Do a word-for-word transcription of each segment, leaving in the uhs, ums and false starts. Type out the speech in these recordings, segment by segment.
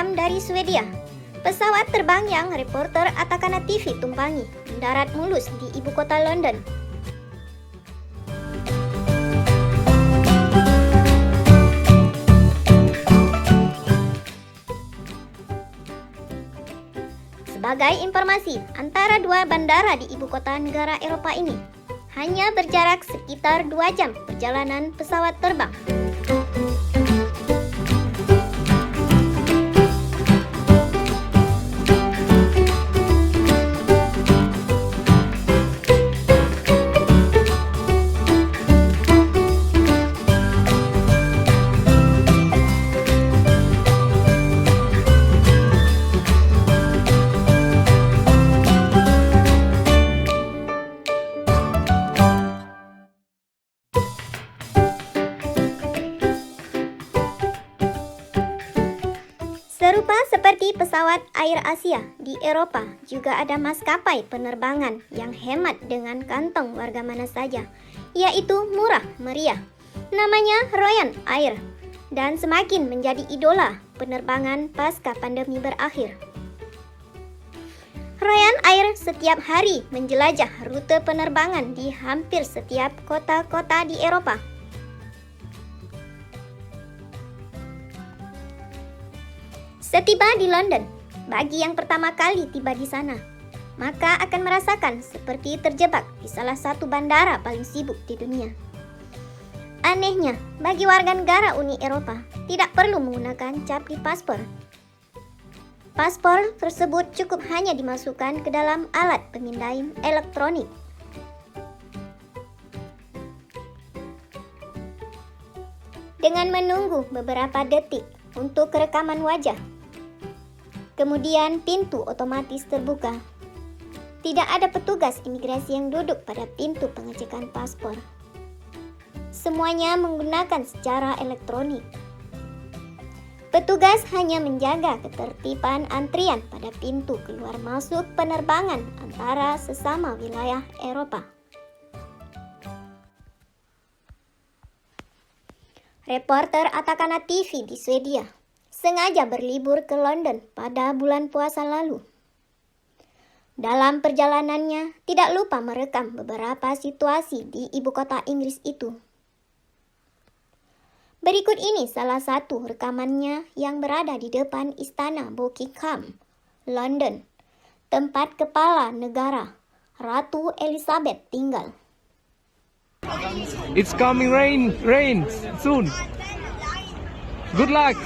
Dari Swedia, pesawat terbang yang reporter Atakana T V tumpangi mendarat mulus di ibu kota London. Sebagai informasi, antara dua bandara di ibu kota negara Eropa ini hanya berjarak sekitar dua jam perjalanan pesawat terbang. Serupa seperti pesawat Air Asia di Eropa, juga ada maskapai penerbangan yang hemat dengan kantong warga mana saja, yaitu murah meriah. Namanya Royan Air dan semakin menjadi idola penerbangan pasca pandemi berakhir. Royan Air setiap hari menjelajah rute penerbangan di hampir setiap kota-kota di Eropa. Setiba di London, bagi yang pertama kali tiba di sana, maka akan merasakan seperti terjebak di salah satu bandara paling sibuk di dunia. Anehnya, bagi warga negara Uni Eropa, tidak perlu menggunakan cap di paspor. Paspor tersebut cukup hanya dimasukkan ke dalam alat pemindai elektronik. Dengan menunggu beberapa detik untuk rekaman wajah, kemudian pintu otomatis terbuka. Tidak ada petugas imigrasi yang duduk pada pintu pengecekan paspor. Semuanya menggunakan secara elektronik. Petugas hanya menjaga ketertiban antrian pada pintu keluar masuk penerbangan antara sesama wilayah Eropa. Reporter Atakana T V di Swedia sengaja berlibur ke London pada bulan puasa lalu. Dalam perjalanannya, tidak lupa merekam beberapa situasi di ibu kota Inggris itu. Berikut ini salah satu rekamannya yang berada di depan Istana Buckingham, London, tempat Kepala Negara, Ratu Elizabeth, tinggal. It's coming rain, rain soon. Good luck.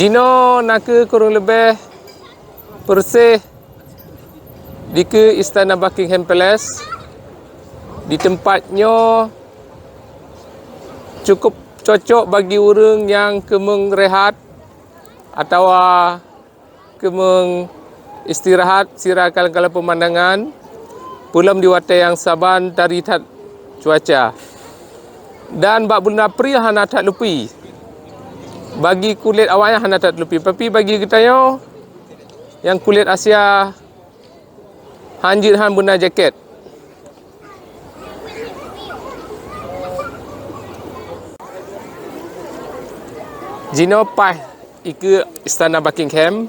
Jinoe nakeuh kureueng leubeh peureuseh dikeue Istana Buckingham Palace. Di teumpat nyoe cukup cocok bagi ureuëng nyang keumeung rehat atawa keumeung istirahat sira kalon-kalon peumandangan, peulom di watée nyang saban tari that cuaca. Dan bak buleuen April hana that lupi. Bagi kulét awaknyan hana that lupi, tapi bagi geutanyoe nyang kulét Asia, han jeuet han beuna jakét. Jinoe paih ikeue Istana Buckingham.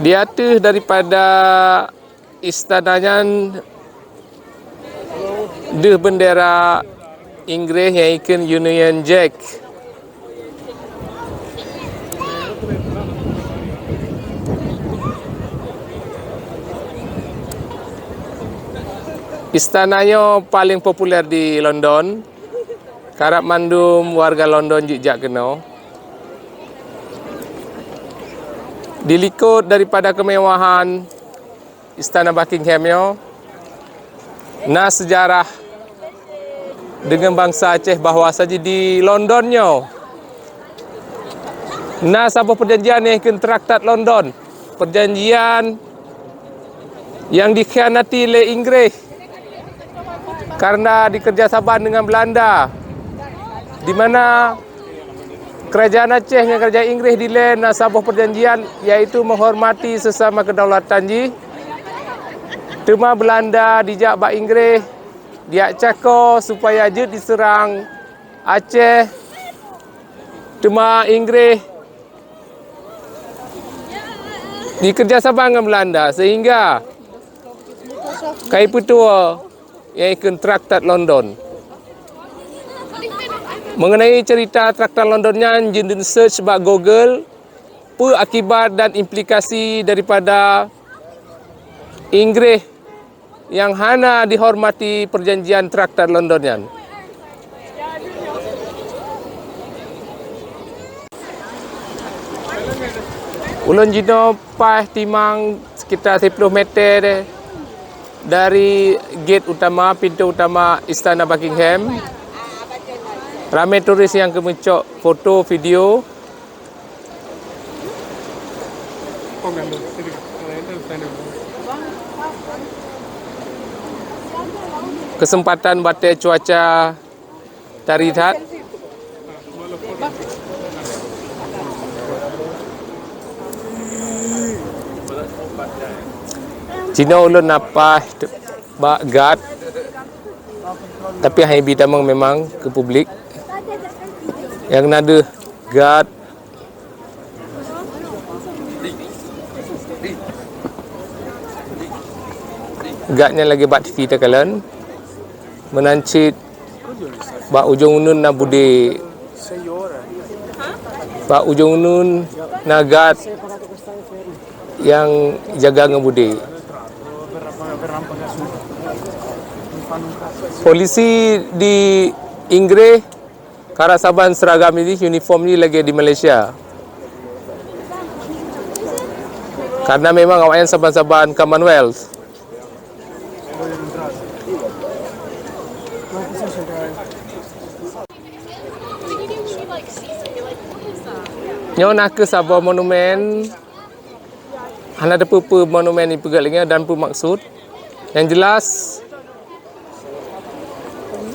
Di ateueh daripada istana nyan deuh bendera Inggréh nyang ikheun Union Jack. Istana nyoe paléng populer di London. Karab mandum warga London jijak keunoe. Dilikot daripada kemewahan Istana Buckingham nyoe, na seujarah deungon bansa Aceh bahwa saji di London nyoe na saboh peujanjian nyang kheun Traktat London. Peujanjian nyang dikhianati lé Inggréh karena dikeureujasaban deungon Beulanda, di mana Keurajaan Aceh ngon Keurajaan Inggréh dilée na saboh peujanjian, yaitu meuhormati seusama kedaulatan jih. Teuma Beulanda dijak bak Inggréh, dijak cako supaya jeuet jiseurang Aceh. Teuma Inggréh jikeureujasaban ngon Beulanda seuhingga ka jipeutuwoe nyang kheun Traktat London. Mengenai cerita Traktat London nyan, jeuet neusearch bak Google peue akibat dan implikasi daripada Inggréh nyang hana jihormati peujanjian Traktat London nyan. Ulôn jinoe paih timang sekitar siploh meter dari gate utama, pintu utama Istana Buckingham. Ramé turis nyang keumeucok foto, video. Keuseumpatan batée cuaca tari that. Jinoe ulôn na paih bak guard, tapi hana jibi tamong memang keu publik. Nyang na deuh guard Guard nyan lagée bak T V takalon. Meunan cit bak ujong uneun na budé. Bak ujong uneun na guard nyang jaga ngon budé. Polisi di Inggréh karab saban seragam jih, uniform jih lagée di Malaysia. Karena memang awaknyan saban-saban Commonwealth. Nyoe na kheueh saboh monumen. Hana teupeue peue monumen jipeugét lagée nyan dan peue maksud. Nyang jeulaih,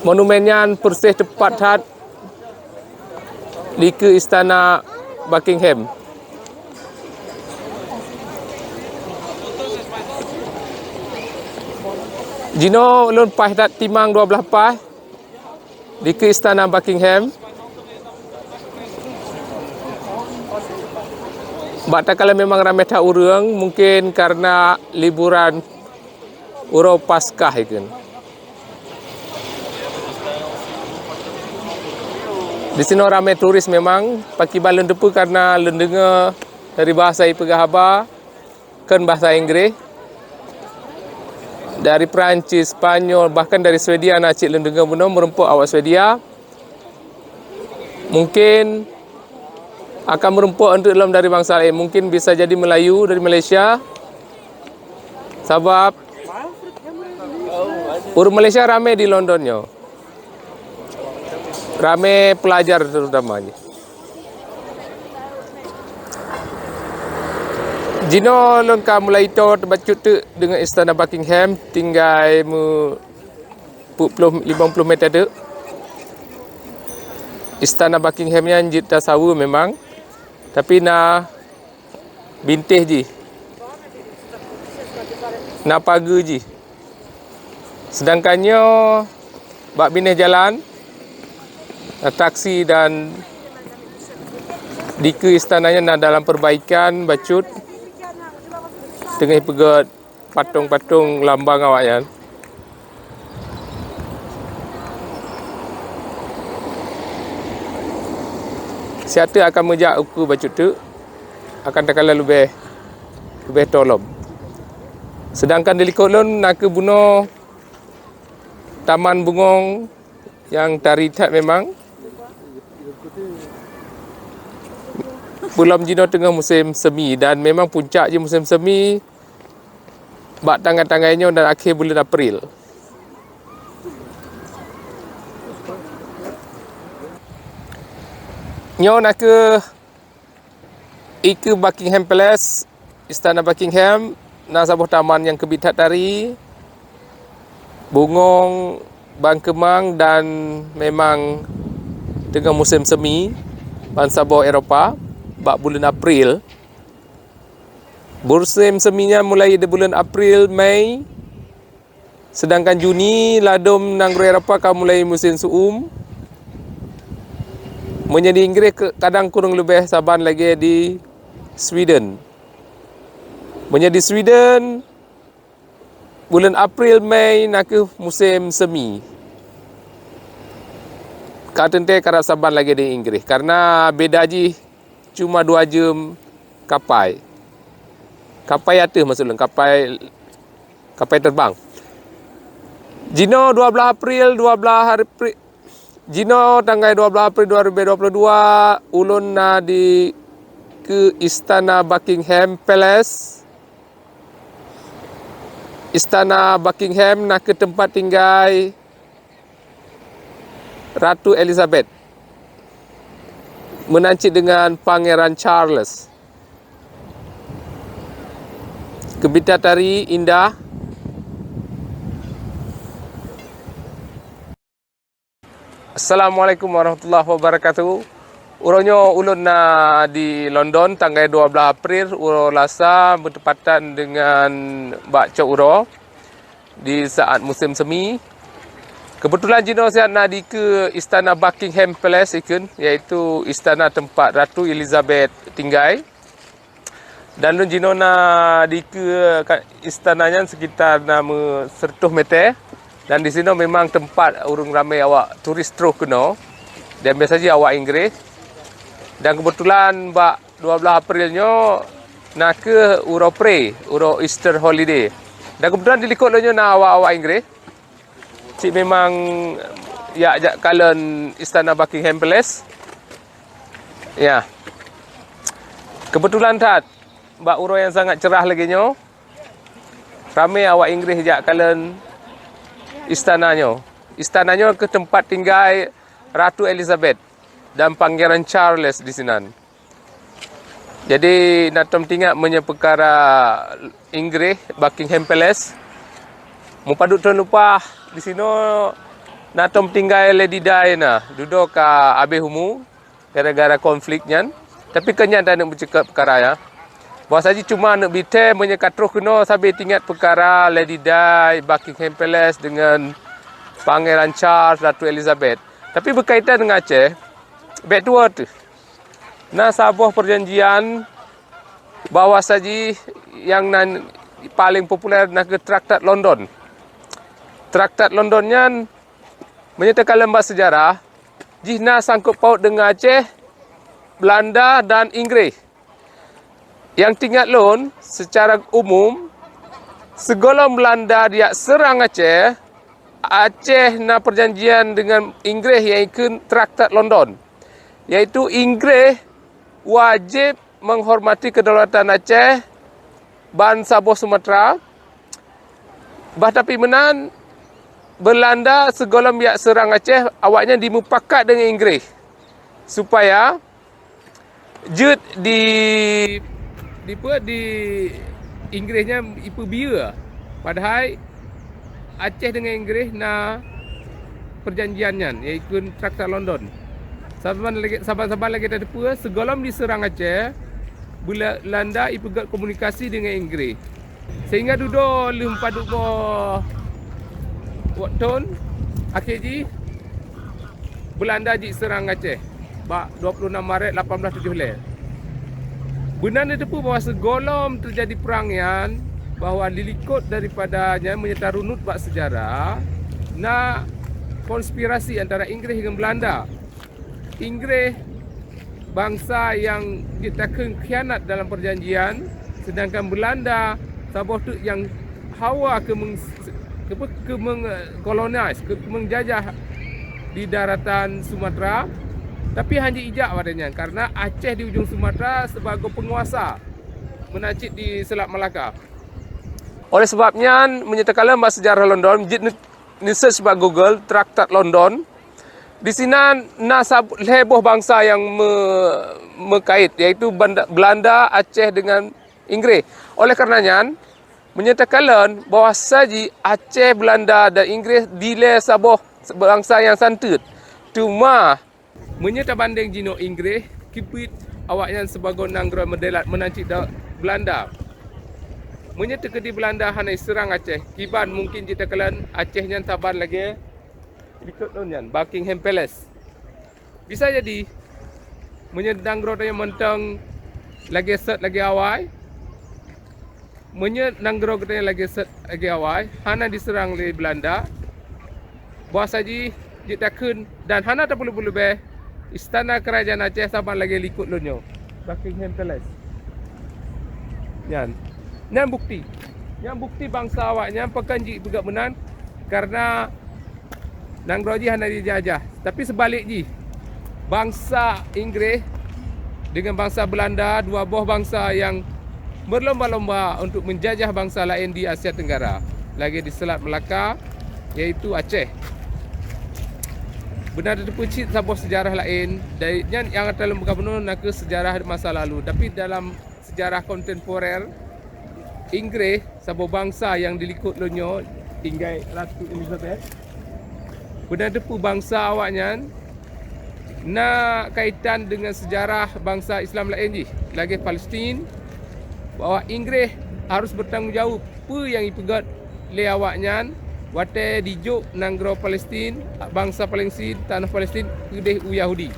monumen nyan peureuseh teupat that dikeue Istana Buckingham. Jinoe ulôn paih that timang dua blaih paih dikeue Istana Buckingham. Bak takalon memang ramé that ureuëng, mungkin karena liburan uroe Paskah ikun. Disinoe ramé turis memang, pakriban lôn teupeue karena lôn deungoe dari bahasa ipeugah haba, kon bahasa Inggris, dari Perancis, Spanyol, bahkan dari Swedia na cit lôn deungoe bunoe meurumpok awak Swedia. Mungkin akan meurumpok eunteuk lom dari bansa laén, mungkin bisa jadi Melayu dari Malaysia. Sabab ureuëng Malaysia ramé di London nyoe. Ramé pelajar terutama jih. Jinoe lôn ka mulai toe bacut teuk deungon Istana Buckingham, tinggai meu peuet ploh, limong ploh meter teuk. Istana Buckingham nyan jeuet tasaweue memang, tapi na bintéh jih, na pageue jih. Seudangkan nyoe bak binéh jalan, taksi dan dikeue istana nyan na dalam perbaikan bacut, teungoh peugét patong-patong lambang awaknyan. Siat teuk akan meujak ukeue bacut teuk, akan takalon leubeh, leubeh toe lom. Seudangkan di likot lôn nakeuh bunoe Taman Bungong nyang tari that memang. Peulom jinoe teungoh musém semi dan memang puncak jih musém semi bak tanggai-tanggai nyoe dan akhé buleuen April. Nyoe na kheueh ikeue Buckingham Palace, Istana Buckingham, na saboh taman nyang keubiet that tari, bungong, ban keumang dan memang teungoh musém semi ban saboh Eropa bak buleuen April. Musém semi nyan mulai di buleuen April, Mei, seudangkan Juni ladôm nanggroe Eropa ka mulai musém su'um. Meunyoe di Inggréh ke-, kadang kureueng leubeh saban lagée di Sweden. Meunyoe di Sweden, buleuen April, Mei na kheueh musém semi. Ka teuntée karab saban lagée di Inggréh, kareuna beda jih cuma dua jeuem kapai. Kapai ateueh maksud lôn, kapai, kapai terbang. Jinoe dua blaih April, dua blaih Apri-, jinoe tanggai dua blaih April dua ribu dua puluh dua, ulôn na di keu Istana Buckingham Palace. Istana Buckingham na kheueh teumpat tinggai Ratu Elizabeth meunan cit deungon Pangeran Charles. Keubiet that tari indah. Assalamualaikum warahmatullahi wabarakatuh. Uroe nyoe ulôn na di London, tanggai dua blaih April, uroe Lasa, beutepatan deungon bak cok uroe di saat musém semi. Keubeutulan jinoe siat na di keu Istana Buckingham Palace ikheun, yaitu istana teumpat Ratu Elizabeth tinggai. Dan lôn jinoe na di keu ka-, istana nyan sekitar na meu seratus meter. Dan di sinoe memang teumpat ureuëng ramé awak turis troh keunoe. Dan biasa jih awak Inggréh. Dan keubeutulan bak dua blaih April nyoe na kheueh uroe pre, uroe Easter holiday. Dan keubeutulan di likot lôn nyoe na awak-awak Inggréh. Cit memang jak, jak kalon Istana Buckingham Palace. Ya. Keubeutulan that, bak uroe nyang sangat cerah lagée nyoe, ramé awak Inggréh jak kalon istana nyoe. Istana nyoe kheueh teumpat tinggai Ratu Elizabeth dan Pangeran Charles di sinan. Jadi, na tom teuingat meunyoe peukara Inggréh, Buckingham Palace. Meupadub thon leupah di sinoe na tom tinggai Lady Diana, dudoe ka abéh umu gara-gara konflik nyan. Tapi kon nyan taneuk meucakap peukara nyan. Bahwa saji cuma neuk bithée meunyoe ka troh keunoe sabe teuingat peukara Lady Di, Buckingham Palace deungon Pangeran Charles, Ratu Elizabeth. Tapi beukaitan deungon Aceh, bék tuwoe teuh. Na saboh peujanjian bahwa saji nyang nan paleng populer na kheueh Traktat London. Traktat London nyan, meunyoe takalon bak seujarah, jih na sangkot paut deungon Aceh, Beulanda dan Inggréh. Nyang teuingat lôn, seucara umum, sigohlom Beulanda dijak seurang Aceh, Aceh na peujanjian deungon Inggréh nyang ikheun Traktat London, yaitu Inggréh wajéb meuhormati keudaulatan Aceh ban saboh Sumatra. Bah tapi meunan, Beulanda sigohlom jak seurang Aceh, awaknyan jimupakat deungon Inggréh supaya jeuet di, di peue, di Inggréh nyan ipeubiyeu. Padahai Aceh deungon Inggréh na peujanjian nyan, yaitu Traktat London. Saban lagée, saban-saban lagée tateupeue, sigohlom jiseurang Aceh, Beulanda ipeugét komunikasi deungon Inggréh. Sehingga dudoe lheueh padub boh thon, akhé jih Beulanda jiseurang Aceh bak dua puluh enam Maret lapan belas tujoh lhée. Beunan neuteupeue bahwa sigohlom teujadi prang nyan, bahwa di likot daripada nyan meunyoe tarunut bak seujarah, na konspirasi antara Inggréh ngon Beulanda. Inggréh bansa nyang jeuet takheun khianat dalam peujanjian, seudangkan Beulanda saboh teuk nyang hawa keu meung-, Keumeung, eh, colonize, keumeung jajah di daratan Sumatera, tapi hana ijak watée nyan karena Aceh di ujong Sumatera sebagai penguasa meunan cit di Selat Malaka. Oleh sebab nyan, meunyoe takalon bak sejarah London, jeuet ne-, neusearch bak Google, Traktat London. Di sinan na sab-, lhée boh bansa nyang me-, meukait, yaitu Banda-, Belanda, Aceh dengan Inggréh. Oleh karena nyan, meunyoe takalon bahwa saji Aceh, Belanda dan Inggréh dilée saboh bansa nyang santeut. Teuma, meunyoe tabandeng jinoe Inggréh, keubiet awaknyan sibagoe nanggroe meudelat meunan cit Belanda. Meunyoe teukeudi Belanda hana jiseurang Aceh, kiban mungken jeuet takalon Aceh nyan saban lagée likot lôn nyan, Buckingham Palace. Bisa jadi, meunyoe nanggroe tanyoe mantong lagée sot lagée awai, meunyoe nanggroe geutanyoe lagée sot lagée awai, hana diseurang lé Belanda, bahwa saji jeuet takheun dan hana tapeuleubeh-leubeh istana kerajaan Aceh saban lagée likot lôn nyoe, Buckingham Palace. Nyan, nyan bukti. Nyan bukti bansa awaknyan pakon jipeugah meunan, karena nanggroe jih hana dijajah. Tapi seubalek jih, bansa Inggréh dengan bansa Belanda, dua boh bansa nyang berlomba-lomba untuk menjajah bansa laén di Asia Tenggara, lagée di Selat Melaka, yaitu Aceh. Beuna tateupeue cit saboh seujarah laén, dari nyan nyang ata lôn peugah bunoe nakeuh seujarah masa lalu. Tapi dalam seujarah kontemporer, Inggréh, saboh bansa nyang dilikot lôn nyoe, tinggai Ratu Elizabeth, beuna tateupeue bansa awaknyan na kaitan dengan seujarah bansa Islam laén jih, lagée Palestin, bahwa Inggréh harus bertanggung jawab peue nyang jipeugét lé awaknyan watée dijok nanggroe Palestin, bansa Palestin, tanoh Palestin keudeh u Yahudi.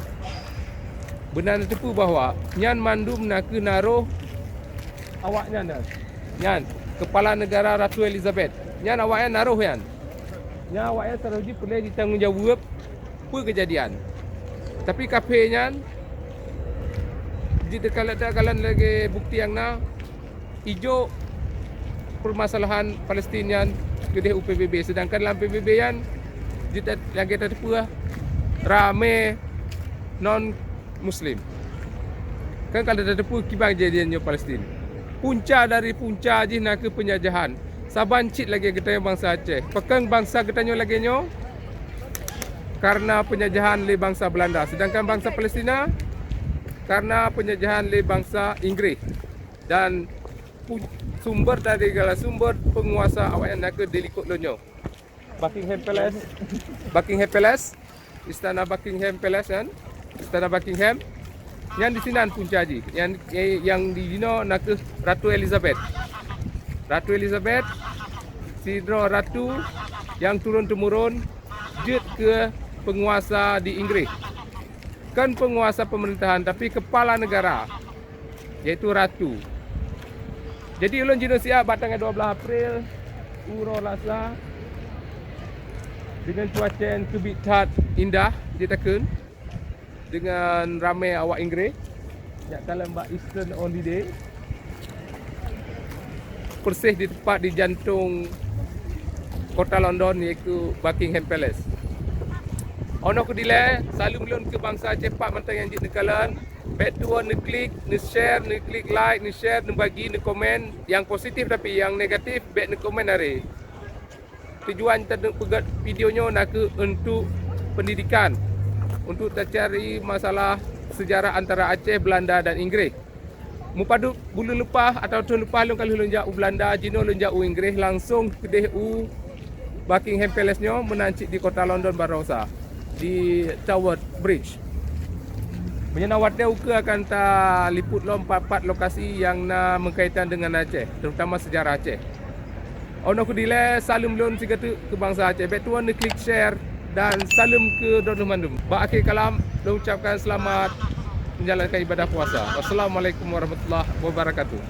Beuna tateupeue bahwa nyan mandum nakeuh na roh awaknyan nyan. Nyan, keupala neugara Ratu Elizabeth. Nyan awaknyan na roh nyan. Nyan awaknyan saroh jih peureulée jitanggong jaweueb peue keujadian. Tapi kafé nyan jeuet takalon lagée bukti nyang na, ijok peumasalahan Palestin nyan keudeh u P B B, seudangkan lam P B B nyan jeuet lagée tateupeue ramé non Muslim. Kan ka tateupeue kiban keujadian nyoe Palestin. Punca dari punca jih nakeuh peunjajahan. Saban cit lagée geutanyoe bansa Aceh. Pakon bansa geutanyoe lagée nyoe? Karena peunjajahan lé bansa Belanda, seudangkan bansa Palestina karena peunjajahan lé bansa Inggréh. Dan pu-, sumber dari segala sumber peunguasa awaknyan nakeuh dilikot lôn nyoe. Buckingham Palace. Buckingham Palace. Istana Buckingham Palace kan? Istana Buckingham. Nyan di sinan punca jih. Nyan, eh, nyang di jinoe nakeuh Ratu Elizabeth. Ratu Elizabeth sidroe ratu nyang turun-temurun jeuet keu peunguasa di Inggréh. Kon peunguasa peumeurintahan, tapi keupala neugara, yaitu ratu. Jadi ulôn jinoe siat bak tanggai dua blaih April, uroe Lasa, deungon cuaca nyang teubiet that indah jeuet takheun, deungon ramé awak Inggréh, jak kalon bak Easter on Holiday. Persis di teumpat di jantong kota London, yaitu Buckingham Palace. Ono keu dilée, saleuem lôn keu bansa Aceh pat mantong nyang jeuet neukalon. Bék tuwoe neuklik, neushare, neuklik like, neushare, neubagi, neukomen. Nyang positif tapi nyang negatif bék neukomen aré. Tujuan taneuk peugét video nyoe nakeuh untuk pendidikan, untuk tacari masalah sejarah antara Aceh, Belanda dan Inggréh. Mupadub buleuen leupah atawa thon leupah lôn ka lheueh lôn jak u Belanda, jinoe lôn jak u Inggréh, langsong keudeh u Buckingham Palace nyoe meunan cit di kota London baroesa, di Tower Bridge. Meunyoe na watée ukeue akan taliput lom pat-pat lokasi nyang na meukaitan deungon Aceh, terutama sejarah Aceh. Ono keu dilée saleuem lôn sigateuk keu bansa Aceh. Bék tuwoe neuklik share dan saleuem keu droeneuh mandum. Bak akhé kalam, lôn ucapkan seulamat menjalankan ibadah puasa. Wassalamualaikum warahmatullahi wabarakatuh.